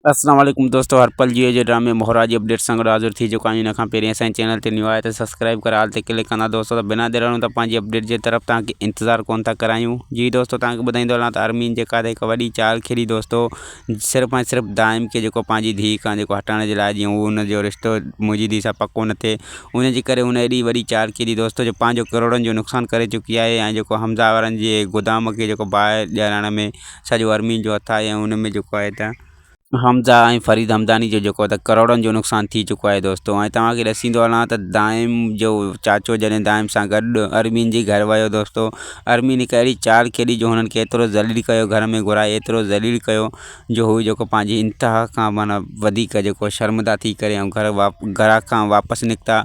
اسلام عليڪم دوستو هر پل جيو جي ڊرامي مهرا جي اپڊيٽ سان گڏ حاضر ٿي چڪا آهيون ان کان پهرين اسان جي چينل تي نيو آهي ته سبسڪرائب ڪري آل تي ڪلڪ ڪندا دوستو ته بنا دير ته پنهنجي اپڊيٽ جي طرف توهان کي انتظار ڪون ٿا ڪرايون جي دوستو توهان کي ٻڌائيندو هلان ته ارمين جيڪا ته هڪ وڏي چال کيڏي دوستو صرف ۽ صرف دائم کي جيڪو پنهنجي ڌيء کان جيڪو هٽائڻ جي لاء جيئن هو ان جو رشتو منهنجي ڌيء سان پڪو نه ٿئي ان جي ڪري هن ايڏي وڏي چال کيڏي دوستو جو پنهنجو ڪروڙن جو نقصان ڪري چڪي آهي ۽ جيڪو حمزه وارن جي گودام کي جيڪو باهه ڏيارڻ ۾ سڄو ارمين جو هٿ آهي ۽ ان ۾ جيڪو آهي ته حمزه ۽ فريد همداني جو جيڪو ته ڪروڙن جو نقصان ٿي چڪو آهي دوستو ۽ توهان کي ڏسيندو هلان ته دائم جو چاچو جڏهن دائم سان گڏ ارمين جي گهر ويو دوستو ارمين هڪ اهڙي چال کيڏي جو هنن کي ايترو ذليل ڪيو گهر ۾ گهرائي ايترو ذليل ڪيو جو هو جيڪو پنهنجي انتها کان معنيٰ وڌيڪ جيڪو شرمنده ٿي ڪري ۽ گهر گهر کان واپس نڪتا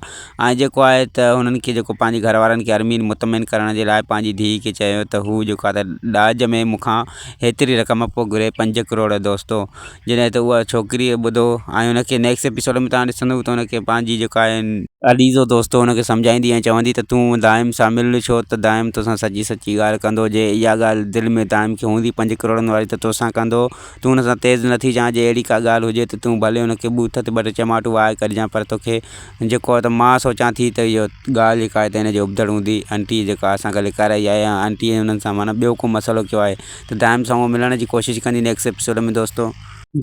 ۽ جيڪو آهي ته هنن کي جيڪو پنهنجي گهر وارن کي ارمين مطمئن ڪرڻ جي لاء پنهنجي ڌيء کي چيو ته هو جيڪو آهي ته ڏاج ۾ مون کان هيتري رقم پيو گهري پنج ڪروڙ دوستو جڏهن ته اها ڇوڪريء ٻڌو ۽ ان کي نيڪسٽ ايپيسوڊ ۾ توهان ڏسندو ته ان کي پنهنجي جيڪا آهي عليزو دوستو ان کي سمجهائيندي ۽ چوندي ته تون دائم سان مل ڇو ته دائم توسان سچي سچي ڳالهه ڪندو جي اها ڳالهه دل ۾ دائم کي هوندي پنج ڪروڙن واري ته توسان ڪندو تون ان سان تيز نه ٿيجان جي اهڙي ڪا ڳالهه هجي ته تون ڀلي ان کي ٻوٿ تي ٻه ٽي چماٽون وهائي ڪڍجان پر توکي جيڪو آهي ته مان سوچان ٿي ته اهو ڳالهه جيڪا آهي ته هن جي ابتڙ هوندي آنٽي جيڪا اسان کان لڪارائي آهي يا آنٽي انهن سان معنيٰ ٻيو ڪو مسئلو ڪيو آهي ته دائم سان هو ملڻ جي ڪوشش ڪندي نيڪسٽ ايپيسوڊ ۾ دوستو.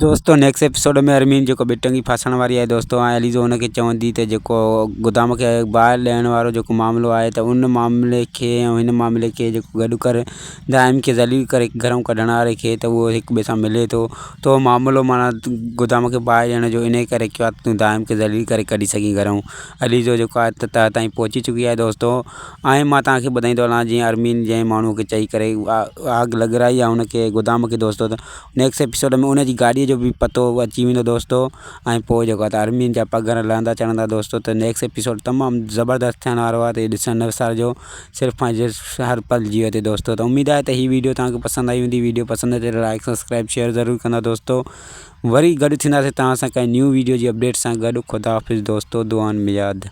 دوستو نيڪسٽ ايپيسوڊ ۾ ارمين جيڪو ٻه ٽنگي ڦاسڻ واري آهي دوستو ۽ عليزو هن کي چوندي ته جيڪو گدام کي باهه ڏيڻ وارو جيڪو معاملو آهي ته ان معاملي کي ۽ هن معاملي کي جيڪو گڏ ڪر دائم کي ذليل ڪري گهرئون ڪڍڻ واري کي ته اهو هڪ ٻئي سان ملي ٿو تو معاملو معنيٰ گدام کي باهه ڏيڻ جو انهي ڪري ڪيو آهي ته تون دائم کي ذليل ڪري ڪڍي سگهين گهرئون عليزو جيڪو آهي ته تهه تائين پهچي چڪي آهي دوستو ۽ مان توهان کي ٻڌائيندو هلان جيئن ارمين جنهن ماڻهو کي چئي ڪري آگ لڳرائي آهي ان کي گدام کي دوستو ته نيڪسٽ ايپيسوڊ ۾ ان جي گاڏيء جو به پتو اچي ويندو دوستو ۽ پوء جيڪو آهي ته ارمين جا پگهر لهندا چڙهندا دوستو ته نيڪسٽ ايپيسوڊ تمام زبردست ٿيڻ وارو آهي ته ڏسڻ نه وسارجو صرف ۽ صرف هر پل جيو تي دوستو ته اميد آهي ته هي ويڊيو توهان کي پسند آئي هوندي ويڊيو پسند اچي ته لائڪ سبسڪرائب شيئر ضرور ڪندا دوستو وري گڏ ٿينداسين توهان سان ڪنهن نيو ويڊيو جي اپڊيٽ سان گڏ خدا حافظ دوستو دعائن ۾ ياد.